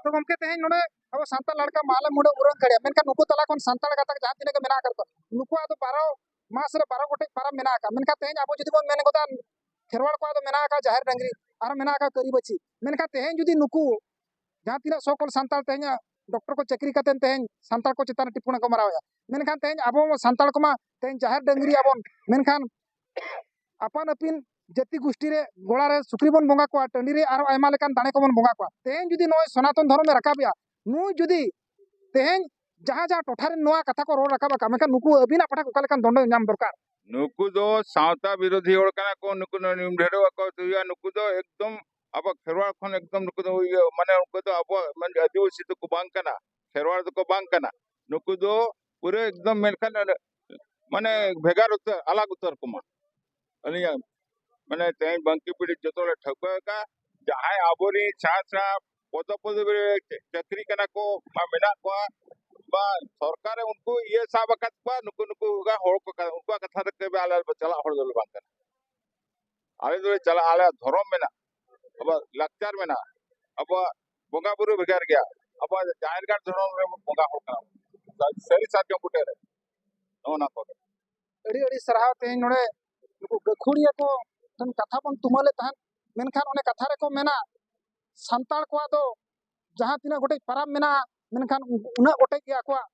ᱛᱚ ᱜᱚᱢᱠᱮ, ᱛᱮᱦᱮᱧ ᱱᱚᱰᱮ ᱟᱵᱚ ᱥᱟᱱᱛᱟᱲ ᱞᱟᱲᱠᱟ ᱢᱟᱦᱞᱮ ᱢᱩᱸᱰᱟᱹ ᱩᱨᱟᱹᱝ ᱜᱟᱲᱤᱭᱟ, ᱢᱮᱱᱠᱷᱟᱱ ᱱᱩᱠᱩ ᱛᱟᱞᱟ ᱠᱷᱚᱱ ᱥᱟᱱᱛᱟᱲ ᱜᱟᱛᱟᱠ ᱡᱟᱦᱟᱸ ᱛᱤᱱᱟᱹᱜ ᱜᱮ ᱢᱮᱱᱟᱜ ᱟᱠᱟᱫ ᱠᱚᱣᱟ, ᱱᱩᱠᱩᱣᱟᱜ ᱫᱚ ᱵᱟᱨᱚ ᱢᱟᱥ ᱨᱮ ᱵᱟᱨᱚ ᱜᱚᱴᱮᱡ ᱯᱟᱨᱟᱵᱽ ᱢᱮᱱᱟᱜ ᱟᱠᱟᱫ᱾ ᱢᱮᱱᱠᱷᱟᱱ ᱛᱮᱦᱮᱧ ᱟᱵᱚ ᱡᱩᱫᱤ ᱵᱚᱱ ᱢᱮᱱ ᱜᱚᱫᱟ ᱠᱷᱮᱨᱣᱟᱲ ᱠᱚᱣᱟᱜ ᱫᱚ ᱢᱮᱱᱟᱜ ᱟᱠᱟᱫ ᱡᱟᱦᱮᱨ ᱰᱟᱹᱝᱨᱤ, ᱟᱨ ᱢᱮᱱᱟᱜ ᱟᱠᱟᱫ ᱠᱟᱹᱨᱤ ᱵᱟᱹᱪᱷᱤ, ᱢᱮᱱᱠᱷᱟᱱ ᱛᱮᱦᱮᱧ ᱡᱩᱫᱤ ᱱᱩᱠᱩ ᱡᱟᱦᱟᱸ ᱛᱤᱱᱟᱹᱜ ᱥᱚ ᱠᱚᱞ ᱥᱟᱱᱛᱟᱲ ᱛᱮᱦᱮᱧ ᱰᱚᱠᱴᱚᱨ ᱠᱚ ᱪᱟᱹᱠᱨᱤ ᱠᱟᱛᱮ ᱛᱮᱦᱮᱧ ᱥᱟᱱᱛᱟᱲ ᱠᱚ ᱪᱮᱛᱟᱱ ᱨᱮ ᱴᱤᱯᱩᱱᱟ ᱠᱚ ᱢᱟᱨᱟᱣᱮᱫᱼᱟ, ᱢᱮᱱᱠᱷᱟᱱ ᱛᱮᱦᱮᱧ ᱟᱵᱚ ᱥᱟᱱᱛᱟᱲ ᱠᱚᱢᱟ ᱛᱮᱦᱮᱧ ᱡᱟᱦᱮᱨ ᱰᱟᱹᱝᱨᱤ ᱟᱵᱚᱱ, ᱢᱮᱱᱠᱷᱟᱱ ᱟᱯᱟᱱ ᱟᱹᱯᱤᱱ ᱡᱟᱹᱛᱤ ᱜᱩᱥᱴᱤ ᱨᱮ ᱜᱚᱲᱟ ᱨᱮ ᱥᱩᱠᱨᱤ ᱵᱚᱱ ᱵᱚᱸᱜᱟ ᱠᱚᱣᱟ, ᱴᱟᱺᱰᱤ ᱨᱮ ᱟᱨᱚ ᱟᱭᱢᱟ ᱞᱮᱠᱟᱱ ᱫᱟᱲᱮ ᱠᱚᱵᱚᱱ ᱵᱚᱸᱜᱟ ᱠᱚᱣᱟ᱾ ᱛᱮᱦᱮᱧ ᱡᱩᱫᱤ ᱱᱚᱜᱼᱚᱭ ᱥᱚᱱᱟᱛᱚᱱ ᱫᱷᱚᱨᱚᱢᱮ ᱨᱟᱠᱟᱵᱮᱜᱼᱟ, ᱱᱩᱭ ᱡᱩᱫᱤ ᱛᱮᱦᱮᱧ ᱡᱟᱦᱟᱸ ᱡᱟᱦᱟᱸ ᱴᱚᱴᱷᱟ ᱨᱮ ᱱᱚᱣᱟ ᱠᱟᱛᱷᱟ ᱠᱚ ᱨᱚᱲ ᱨᱟᱠᱟᱵ ᱟᱠᱟᱫ, ᱢᱮᱱᱠᱷᱟᱱ ᱱᱩᱠᱩ ᱟᱹᱵᱤᱱᱟᱜ ᱯᱟᱦᱴᱟ ᱚᱠᱟ ᱞᱮᱠᱟᱱ ᱫᱚᱱᱰᱚ ᱧᱟᱢ ᱫᱚᱨᱠᱟᱨ? ᱱᱩᱠᱩ ᱫᱚ ᱥᱟᱶᱛᱟ ᱵᱤᱨᱳᱫᱷᱤ ᱦᱚᱲ ᱠᱟᱱᱟ ᱠᱚ, ᱱᱩᱠᱩ ᱫᱚ ᱱᱤᱢ ᱰᱷᱮᱨᱚᱜ ᱟᱠᱚ ᱦᱩᱭᱩᱜᱼᱟ, ᱱᱩᱠᱩ ᱫᱚ ᱮᱠᱫᱚᱢ ᱟᱵᱚ ᱠᱷᱮᱨᱣᱟᱲ ᱠᱷᱚᱱ ᱮᱠᱫᱚᱢ ᱱᱩᱠᱩ ᱫᱚ ᱤᱭᱟᱹ, ᱢᱟᱱᱮ ᱩᱱᱠᱩ ᱫᱚ ᱟᱵᱚᱣᱟᱜ ᱢᱟᱱᱮ ᱟᱹᱫᱤᱵᱟᱹᱥᱤ ᱫᱚᱠᱚ ᱵᱟᱝ ᱠᱟᱱᱟ, ᱠᱷᱮᱨᱣᱟᱲ ᱫᱚᱠᱚ ᱵᱟᱝ ᱠᱟᱱᱟ᱾ ᱱᱩᱠᱩ ᱫᱚ ᱯᱩᱨᱟᱹ ᱮᱠᱫᱚᱢ ᱢᱮᱱᱠᱷᱟᱱ ᱢᱟᱱᱮ ᱵᱷᱮᱜᱟᱨ ᱩᱛᱟᱹᱨ, ᱟᱞᱟᱜᱽ ᱩᱛᱟᱹᱨ ᱠᱚᱢᱟ᱾ ᱟᱹᱞᱤᱧᱟᱜ ᱢᱟᱱᱮ ᱛᱮᱦᱮᱧ ᱵᱟᱝᱠᱤ ᱯᱤᱲᱦᱤ ᱡᱚᱛᱚ ᱦᱚᱲᱮ ᱴᱷᱟᱹᱣᱠᱟᱹ ᱟᱠᱟᱫ, ᱡᱟᱦᱟᱸᱭ ᱟᱵᱚᱨᱮᱱ ᱥᱮᱬᱟ ᱥᱮᱬᱟ ᱯᱚᱫᱚ ᱯᱚᱫᱚᱵᱤ ᱨᱮ ᱪᱟᱹᱠᱨᱤ ᱠᱟᱱᱟ ᱠᱚ, ᱵᱟ ᱢᱮᱱᱟᱜ ᱠᱚᱣᱟ, ᱵᱟ ᱥᱚᱨᱠᱟᱨᱮ ᱩᱱᱠᱩ ᱤᱭᱟᱹ ᱥᱟᱵ ᱟᱠᱟᱫ ᱠᱚᱣᱟ, ᱱᱩᱠᱩ ᱱᱩᱠᱩ ᱦᱚᱲ ᱠᱚ ᱠᱟᱱᱟ, ᱩᱱᱠᱩᱣᱟᱜ ᱠᱟᱛᱷᱟ ᱛᱮ ᱟᱞᱮ ᱪᱟᱞᱟᱜ ᱦᱚᱲ ᱫᱚᱞᱮ ᱵᱟᱝ ᱠᱟᱱᱟ᱾ ᱟᱞᱮ ᱫᱚᱞᱮ ᱪᱟᱞᱟᱜᱼᱟ, ᱟᱞᱮᱭᱟᱜ ᱫᱷᱚᱨᱚᱢ ᱢᱮᱱᱟᱜᱼᱟ, ᱟᱵᱚᱣᱟᱜ ᱞᱟᱠᱪᱟᱨ ᱢᱮᱱᱟᱜᱼᱟ, ᱟᱵᱚᱣᱟᱜ ᱵᱚᱸᱜᱟ ᱵᱩᱨᱩ ᱵᱷᱮᱜᱟᱨ ᱜᱮᱭᱟ, ᱟᱵᱚᱣᱟᱜ ᱡᱟᱦᱮᱨ ᱜᱟᱲ ᱫᱷᱚᱨᱚᱢ ᱨᱮ ᱵᱚᱸᱜᱟ ᱦᱚᱲ ᱠᱟᱱᱟ, ᱥᱟᱹᱨᱤ ᱥᱟᱨᱡᱚᱢ ᱵᱩᱴᱟᱹ ᱨᱮ, ᱱᱚᱜᱼᱚ ᱱᱟ ᱠᱚᱜᱮ᱾ ᱟᱹᱰᱤ ᱟᱹᱰᱤ ᱥᱟᱨᱦᱟᱣ᱾ ᱛᱮᱦᱮᱧ ᱱᱚᱰᱮ ᱱᱩᱠᱩ ᱜᱟᱹᱠᱷᱩᱲᱤᱭᱟᱹ ᱠᱚ ᱴᱷᱮᱱ ᱠᱟᱛᱷᱟ ᱵᱚᱱ ᱛᱩᱢᱟᱹᱞᱮᱫ ᱛᱟᱦᱮᱸᱫ, ᱢᱮᱱᱠᱷᱟᱱ ᱚᱱᱮ ᱠᱟᱛᱷᱟ ᱨᱮᱠᱚ ᱢᱮᱱᱟ, ᱥᱟᱱᱛᱟᱲ ᱠᱚᱣᱟᱜ ᱫᱚ ᱡᱟᱦᱟᱸ ᱛᱤᱱᱟᱹᱜ ᱜᱚᱴᱮᱡ ᱯᱟᱨᱟᱵᱽ ᱢᱮᱱᱟᱜᱼᱟ, ᱢᱮᱱᱠᱷᱟᱱ ᱩᱱᱟᱹᱜ ᱜᱚᱴᱮᱡ ᱜᱮ ᱟᱠᱚᱣᱟᱜ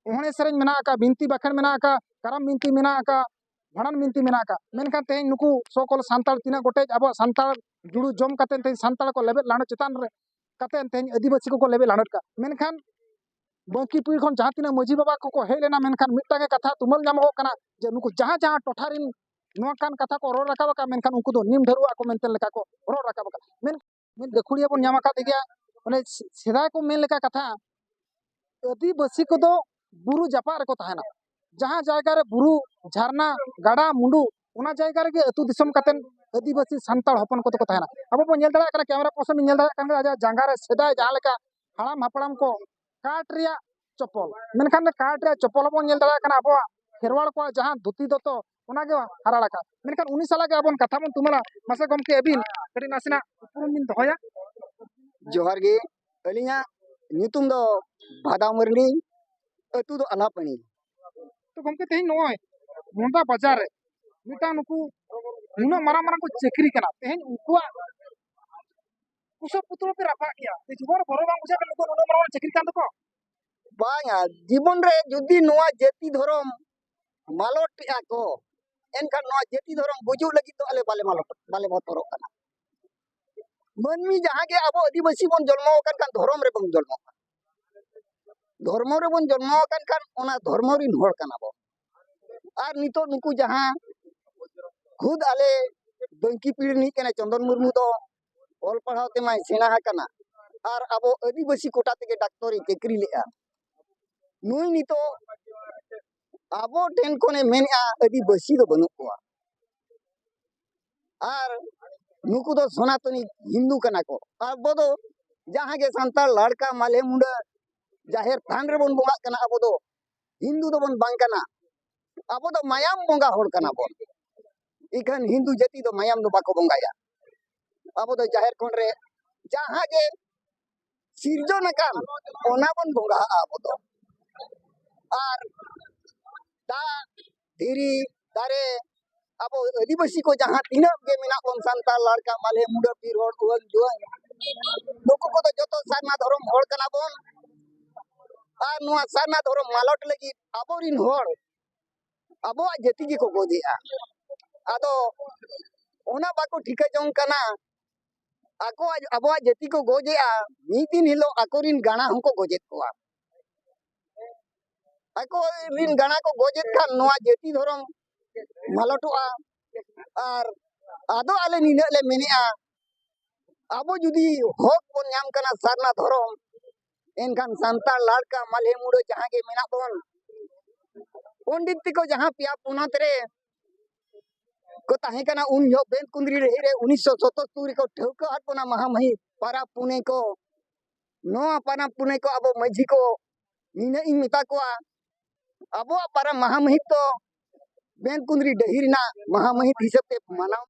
ᱮᱱᱮᱡ ᱥᱮᱨᱮᱧ ᱢᱮᱱᱟᱜ ᱟᱠᱟᱫ, ᱵᱤᱱᱛᱤ ᱵᱟᱠᱷᱮᱬ ᱢᱮᱱᱟᱜ ᱟᱠᱟᱫ, ᱠᱟᱨᱟᱢ ᱵᱤᱱᱛᱤ ᱢᱮᱱᱟᱜ ᱟᱠᱟᱫ, ᱵᱷᱟᱸᱰᱟᱱ ᱵᱤᱱᱛᱤ ᱢᱮᱱᱟᱜ ᱟᱠᱟᱫ᱾ ᱢᱮᱱᱠᱷᱟᱱ ᱛᱮᱦᱮᱧ ᱱᱩᱠᱩ ᱥᱚᱠᱚᱞ ᱥᱟᱱᱛᱟᱲ ᱛᱤᱱᱟᱹᱜ ᱜᱚᱴᱮᱡ ᱟᱵᱚᱣᱟᱜ ᱥᱟᱱᱛᱟᱲ ᱡᱩᱲᱩ ᱡᱚᱢ ᱠᱟᱛᱮ ᱛᱮᱦᱮᱧ ᱥᱟᱱᱛᱟᱲ ᱠᱚ ᱞᱮᱵᱮᱫ ᱞᱟᱸᱰᱚ ᱪᱮᱛᱟᱱ ᱨᱮ ᱠᱟᱛᱮ ᱛᱮᱦᱮᱧ ᱟᱹᱫᱤᱵᱟᱹᱥᱤ ᱠᱚᱠᱚ ᱞᱮᱵᱮᱫ ᱞᱟᱸᱰᱚ ᱠᱟᱜ, ᱢᱮᱱᱠᱷᱟᱱ ᱵᱟᱹᱝᱠᱤ ᱯᱤᱲ ᱠᱷᱚᱱ ᱡᱟᱦᱟᱸ ᱛᱤᱱᱟᱹᱜ ᱢᱟᱹᱡᱷᱤ ᱵᱟᱵᱟ ᱠᱚᱠᱚ ᱦᱮᱡ ᱞᱮᱱᱟ, ᱢᱮᱱᱠᱷᱟᱱ ᱢᱤᱫᱴᱟᱝ ᱜᱮ ᱠᱟᱛᱷᱟ ᱛᱩᱢᱟᱹᱞ ᱧᱟᱢᱚᱜᱚᱜ ᱠᱟᱱᱟ ᱡᱮ ᱱᱩᱠᱩ ᱡᱟᱦᱟᱸ ᱡᱟᱦᱟᱸ ᱴᱚᱴᱷᱟ ᱨᱮᱱ ᱱᱚᱝᱠᱟᱱ ᱠᱟᱛᱷᱟ ᱠᱚ ᱨᱚᱲ ᱨᱟᱠᱟᱵ ᱟᱠᱟᱫ, ᱢᱮᱱᱠᱷᱟᱱ ᱩᱱᱠᱩ ᱫᱚ ᱱᱤᱢ ᱰᱷᱟᱹᱨᱣᱟᱹᱜ ᱟᱠᱚ ᱢᱮᱱᱛᱮ ᱞᱮᱠᱟ ᱠᱚ ᱨᱚᱲ ᱨᱟᱠᱟᱵ ᱟᱠᱟᱫ᱾ ᱢᱮᱱ ᱢᱤᱫ ᱜᱟᱹᱠᱷᱩᱲᱤᱭᱟᱹ ᱵᱚᱱ ᱧᱟᱢ ᱟᱠᱟᱫ ᱜᱮᱭᱟ᱾ ᱚᱱᱮ ᱥᱮ-, ᱥᱮᱫᱟᱭ ᱠᱚ ᱢᱮᱱ ᱞᱮᱠᱟ ᱠᱟᱛᱷᱟ, ᱟᱹᱫᱤᱵᱟᱹᱥᱤ ᱠᱚᱫᱚ ᱵᱩᱨᱩ ᱡᱟᱯᱟᱜ ᱨᱮᱠᱚ ᱛᱟᱦᱮᱱᱟ᱾ ᱡᱟᱦᱟᱸ ᱡᱟᱭᱜᱟ ᱨᱮ ᱵᱩᱨᱩ, ᱡᱷᱟᱨᱱᱟ, ᱜᱟᱰᱟ, ᱢᱩᱸᱰᱩ, ᱚᱱᱟ ᱡᱟᱭᱜᱟ ᱨᱮᱜᱮ ᱟᱹᱛᱩ ᱫᱤᱥᱚᱢ ᱠᱟᱛᱮᱱ ᱟᱹᱫᱤᱵᱟᱹᱥᱤ ᱥᱟᱱᱛᱟᱲ ᱦᱚᱯᱚᱱ ᱠᱚᱫᱚ ᱠᱚ ᱛᱟᱦᱮᱱᱟ᱾ ᱟᱵᱚ ᱵᱚᱱ ᱧᱮᱞ ᱫᱟᱲᱮᱭᱟᱜ ᱠᱟᱱᱟ, ᱠᱮᱢᱮᱨᱟ ᱯᱟᱨᱥᱚᱱ ᱵᱚᱱ ᱧᱮᱞ ᱫᱟᱲᱮᱭᱟᱜ ᱠᱟᱱ ᱜᱮᱭᱟ, ᱟᱡᱟᱜ ᱡᱟᱸᱜᱟ ᱨᱮ ᱥᱮᱫᱟᱭ ᱡᱟᱦᱟᱸ ᱞᱮᱠᱟ ᱦᱟᱲᱟᱢ ᱦᱟᱯᱲᱟᱢ ᱠᱚ ᱠᱟᱴ ᱨᱮᱭᱟᱜ ᱪᱚᱯᱚᱞ, ᱢᱮᱱᱠᱷᱟᱱ ᱠᱟᱴ ᱨᱮᱭᱟᱜ ᱪᱚᱯᱚᱞ ᱦᱚᱸᱵᱚᱱ ᱧᱮᱞ ᱫᱟᱲᱮᱭᱟᱜ ᱠᱟᱱᱟ, ᱟᱵᱚᱣᱟᱜ ᱠᱷᱮᱨᱣᱟᱲ ᱠᱚᱣᱟᱜ ᱡᱟᱦᱟᱸ ᱫᱷᱩᱛᱤ ᱫᱚᱛᱚ, ᱚᱱᱟᱜᱮ ᱦᱟᱨᱟᱲ ᱟᱠᱟᱫ᱾ ᱢᱮᱱᱠᱷᱟᱱ ᱩᱱᱤ ᱥᱟᱞᱟᱜ ᱜᱮ ᱟᱵᱚᱱ ᱠᱟᱛᱷᱟ ᱵᱚᱱ ᱛᱩᱢᱟᱹᱞᱟ᱾ ᱢᱟᱥᱮ ᱜᱚᱢᱠᱮ, ᱟᱹᱵᱤᱱ ᱠᱟᱹᱴᱤᱡ ᱱᱟᱥᱮᱱᱟᱜ ᱩᱯᱨᱩᱢ ᱵᱤᱱ ᱫᱚᱦᱚᱭᱟ᱾ ᱡᱚᱦᱟᱨ ᱜᱮ᱾ ᱟᱹᱞᱤᱧᱟᱜ ᱧᱩᱛᱩᱢ ᱫᱚ ᱵᱷᱟᱫᱟ ᱢᱟᱹᱨᱰᱤ, ᱟᱹᱛᱩ ᱫᱚ ᱟᱞᱟᱯᱟᱹᱲᱤ᱾ ᱛᱚ ᱜᱚᱢᱠᱮ, ᱛᱮᱦᱮᱧ ᱱᱚᱜᱼᱚᱭ ᱢᱚᱱᱫᱟ ᱵᱟᱡᱟᱨ ᱨᱮ ᱢᱤᱫᱴᱟᱝ ᱱᱩᱠᱩ ᱱᱩᱱᱟᱹᱜ ᱢᱟᱨᱟᱝ ᱢᱟᱨᱟᱝ ᱠᱚ ᱪᱟᱹᱠᱨᱤ ᱠᱟᱱᱟ, ᱛᱮᱦᱮᱧ ᱩᱱᱠᱩᱣᱟᱜ ᱯᱚᱥᱚᱵ ᱯᱩᱛᱲᱟᱹ ᱯᱮ ᱨᱟᱯᱟᱜ ᱠᱮᱭᱟ, ᱛᱮ ᱡᱤᱵᱚᱱ ᱨᱮ ᱵᱚᱨᱚ ᱵᱟᱝ ᱵᱩᱡᱷᱟᱹᱜ ᱠᱟᱱᱟ ᱱᱩᱠᱩ ᱱᱩᱱᱟᱹᱜ ᱢᱟᱨᱟᱝ ᱢᱟᱨᱟᱝ ᱪᱟᱹᱠᱨᱤ ᱠᱟᱱ ᱛᱟᱠᱚ? ᱵᱟᱝᱟ, ᱡᱤᱵᱚᱱ ᱨᱮ ᱡᱩᱫᱤ ᱱᱚᱣᱟ ᱡᱟᱹᱛᱤ ᱫᱷᱚᱨᱚᱢ ᱢᱟᱞᱚᱴᱮᱜᱼᱟ ᱠᱚ, ᱮᱱᱠᱷᱟᱱ ᱱᱚᱣᱟ ᱡᱟᱹᱛᱤ ᱫᱷᱚᱨᱚᱢ ᱜᱩᱡᱩᱜ ᱞᱟᱹᱜᱤᱫ ᱫᱚ ᱟᱞᱮ ᱵᱟᱞᱮ ᱢᱟᱞᱚᱴ, ᱵᱟᱞᱮ ᱵᱚᱛᱚᱨᱚᱜ ᱠᱟᱱᱟ᱾ ᱢᱟᱹᱱᱢᱤ ᱡᱟᱦᱟᱸ ᱜᱮ ᱟᱵᱚ ᱟᱹᱫᱤᱵᱟᱹᱥᱤ ᱵᱚᱱ ᱡᱚᱱᱢᱚ ᱟᱠᱟᱱ ᱠᱷᱟᱱ ᱫᱷᱚᱨᱚᱢ ᱨᱮᱵᱚᱱ ᱡᱚᱱᱢᱚ ᱟᱠᱟᱱ᱾ ᱫᱷᱚᱨᱢᱚ ᱨᱮᱵᱚᱱ ᱡᱚᱱᱢᱚ ᱟᱠᱟᱱ ᱠᱷᱟᱱ ᱚᱱᱟ ᱫᱷᱚᱨᱢᱚ ᱨᱤᱱ ᱦᱚᱲ ᱠᱟᱱᱟ ᱵᱚᱱ᱾ ᱟᱨ ᱱᱤᱛᱚᱜ ᱱᱩᱠᱩ ᱡᱟᱦᱟᱸ ᱠᱷᱩᱫ ᱟᱞᱮ ᱵᱟᱝᱠᱤ ᱯᱤᱲ ᱨᱤᱱᱤᱡ ᱠᱟᱱᱟᱭ ᱪᱚᱱᱫᱚᱱ ᱢᱩᱨᱢᱩ ᱫᱚ ᱚᱞ ᱯᱟᱲᱦᱟᱣ ᱛᱮᱢᱟᱭ ᱥᱮᱬᱟ ᱟᱠᱟᱱᱟ ᱟᱨ ᱟᱵᱚ ᱟᱹᱫᱤᱵᱟᱹᱥᱤ ᱠᱚᱴᱟ ᱛᱮᱜᱮ ᱰᱟᱠᱛᱚᱨᱤ ᱪᱟᱹᱠᱨᱤ ᱞᱮᱜᱼᱟ᱾ ᱱᱩᱭ ᱱᱤᱛᱚᱜ ᱟᱵᱚ ᱴᱷᱮᱱ ᱠᱷᱚᱱᱮ ᱢᱮᱱᱮᱜᱼᱟ ᱟᱹᱫᱤᱵᱟᱹᱥᱤ ᱫᱚ ᱵᱟᱹᱱᱩᱜ ᱠᱚᱣᱟ᱾ ᱟᱨ ᱱᱩᱠᱩ ᱫᱚ ᱥᱚᱱᱟᱛᱚᱱᱤ ᱦᱤᱱᱫᱩ ᱠᱟᱱᱟ ᱠᱚ᱾ ᱟᱵᱚ ᱫᱚ ᱡᱟᱦᱟᱸ ᱜᱮ ᱥᱟᱱᱛᱟᱲ ᱞᱟᱲᱠᱟ ᱢᱟᱞᱦᱮ ᱢᱩᱸᱰᱟᱹ ᱡᱟᱦᱮᱨ ᱛᱷᱟᱱ ᱨᱮᱵᱚᱱ ᱵᱚᱸᱜᱟᱜ ᱠᱟᱱᱟ, ᱟᱵᱚ ᱫᱚ ᱦᱤᱱᱫᱩ ᱫᱚᱵᱚᱱ ᱵᱟᱝ ᱠᱟᱱᱟ᱾ ᱟᱵᱚ ᱫᱚ ᱢᱟᱭᱟᱢ ᱵᱚᱸᱜᱟ ᱦᱚᱲ ᱠᱟᱱᱟ ᱵᱚᱱ᱾ ᱤᱠᱷᱟᱹᱱ ᱦᱤᱱᱫᱩ ᱡᱟᱹᱛᱤ ᱫᱚ ᱢᱟᱭᱟᱢ ᱫᱚ ᱵᱟᱠᱚ ᱵᱚᱸᱜᱟᱭᱟ᱾ ᱟᱵᱚ ᱫᱚ ᱡᱟᱦᱮᱨ ᱠᱷᱚᱸᱰ ᱨᱮ ᱡᱟᱦᱟᱸ ᱜᱮ ᱥᱤᱨᱡᱚᱱ ᱟᱠᱟᱱ, ᱚᱱᱟ ᱵᱚᱱ ᱵᱚᱸᱜᱟᱜᱼᱟ ᱟᱵᱚ ᱫᱚ᱾ ᱟᱨ ᱫᱟᱜ, ᱫᱷᱤᱨᱤ, ᱫᱟᱨᱮ, ᱟᱵᱚ ᱟᱹᱫᱤᱵᱟᱹᱥᱤ ᱠᱚ ᱡᱟᱦᱟᱸ ᱛᱤᱱᱟᱹᱜ ᱜᱮ ᱢᱮᱱᱟᱜ ᱵᱚᱱ, ᱥᱟᱱᱛᱟᱲ, ᱞᱟᱲᱠᱟ, ᱢᱟᱞᱦᱮ, ᱢᱩᱰᱟᱹ, ᱵᱤᱨ ᱦᱚᱲ, ᱩᱣᱟᱹᱝ, ᱡᱩᱣᱟᱹᱝ, ᱱᱩᱠᱩ ᱠᱚᱫᱚ ᱡᱚᱛᱚ ᱥᱟᱨᱱᱟ ᱫᱷᱚᱨᱚᱢ ᱦᱚᱲ ᱠᱟᱱᱟ ᱵᱚᱱ᱾ ᱟᱨ ᱱᱚᱣᱟ ᱥᱟᱨᱱᱟ ᱫᱷᱚᱨᱚᱢ ᱢᱟᱞᱚᱴ ᱞᱟᱹᱜᱤᱫ ᱟᱵᱚᱨᱤᱱ ᱦᱚᱲ ᱟᱵᱚᱣᱟᱜ ᱡᱟᱹᱛᱤ ᱜᱮᱠᱚ ᱜᱚᱡᱮᱜᱼᱟ᱾ ᱟᱫᱚ ᱚᱱᱟ ᱵᱟᱠᱚ ᱴᱷᱤᱠᱟᱹ ᱡᱚᱝ ᱠᱟᱱᱟ᱾ ᱟᱠᱚᱣᱟᱜ, ᱟᱵᱚᱣᱟᱜ ᱡᱟᱹᱛᱤ ᱠᱚ ᱜᱚᱡᱮᱜᱼᱟ, ᱢᱤᱫ ᱫᱤᱱ ᱦᱤᱞᱳᱜ ᱟᱠᱚᱨᱤᱱ ᱜᱟᱬᱟ ᱦᱚᱸᱠᱚ ᱜᱚᱡᱮᱫ ᱠᱚᱣᱟ᱾ ᱟᱠᱚᱨᱤᱱ ᱜᱟᱬᱟ ᱠᱚ ᱜᱚᱡᱮᱫ ᱠᱷᱟᱱ ᱱᱚᱣᱟ ᱡᱟᱹᱛᱤ ᱫᱷᱚᱨᱚᱢ ᱢᱟᱞᱚᱴᱚᱜᱼᱟ᱾ ᱟᱨ ᱟᱫᱚ ᱟᱞᱮ ᱱᱤᱱᱟᱹᱜ ᱞᱮ ᱢᱮᱱᱮᱜᱼᱟ, ᱟᱵᱚ ᱡᱩᱫᱤ ᱦᱚᱠ ᱵᱚᱱ ᱧᱟᱢ ᱠᱟᱱᱟ ᱥᱟᱨᱱᱟ ᱫᱷᱚᱨᱚᱢ, ᱮᱱᱠᱷᱟᱱ ᱥᱟᱱᱛᱟᱲ ᱞᱟᱲᱠᱟ ᱢᱟᱞᱦᱮ ᱢᱩᱰᱟᱹ ᱡᱟᱦᱟᱸ ᱜᱮ ᱢᱮᱱᱟᱜ ᱵᱚᱱ, ᱯᱚᱱᱰᱤᱛ ᱛᱮᱠᱚ ᱡᱟᱦᱟᱸ ᱯᱮᱭᱟ ᱯᱚᱱᱚᱛ ᱨᱮ ᱠᱚ ᱛᱟᱦᱮᱸ ᱠᱟᱱᱟ, ᱩᱱ ᱡᱚᱦᱚᱜ ᱵᱮᱸᱛᱠᱩᱸᱫᱽᱨᱤ ᱰᱟᱹᱦᱤ ᱨᱮ ᱩᱱᱤᱥᱥᱚ ᱥᱚᱛᱛᱚᱨ ᱨᱮᱠᱚ ᱴᱷᱟᱹᱣᱠᱟᱹ ᱟᱫ ᱵᱚᱱᱟ ᱢᱟᱦᱟ ᱢᱟᱹᱦᱤᱛ ᱯᱟᱨᱟᱵᱽ ᱯᱩᱱᱟᱹᱭ ᱠᱚ᱾ ᱱᱚᱣᱟ ᱯᱟᱨᱟᱵᱽ ᱯᱩᱱᱟᱹᱭ ᱠᱚ ᱟᱵᱚ ᱢᱟᱹᱡᱷᱤ ᱠᱚ ᱱᱤᱱᱟᱹᱜ ᱤᱧ ᱢᱮᱛᱟ ᱠᱚᱣᱟ, ᱟᱵᱚᱣᱟᱜ ᱯᱟᱨᱟᱵᱽ ᱢᱟᱦᱟ ᱢᱟᱹᱦᱤᱛ ᱫᱚ ᱵᱮᱸᱛᱠᱩᱸᱫᱽᱨᱤ ᱰᱟᱹᱦᱤ ᱨᱮᱱᱟᱜ ᱢᱟᱦᱟ ᱢᱟᱹᱦᱤᱛ ᱦᱤᱥᱟᱹᱵ ᱛᱮ ᱢᱟᱱᱟᱣ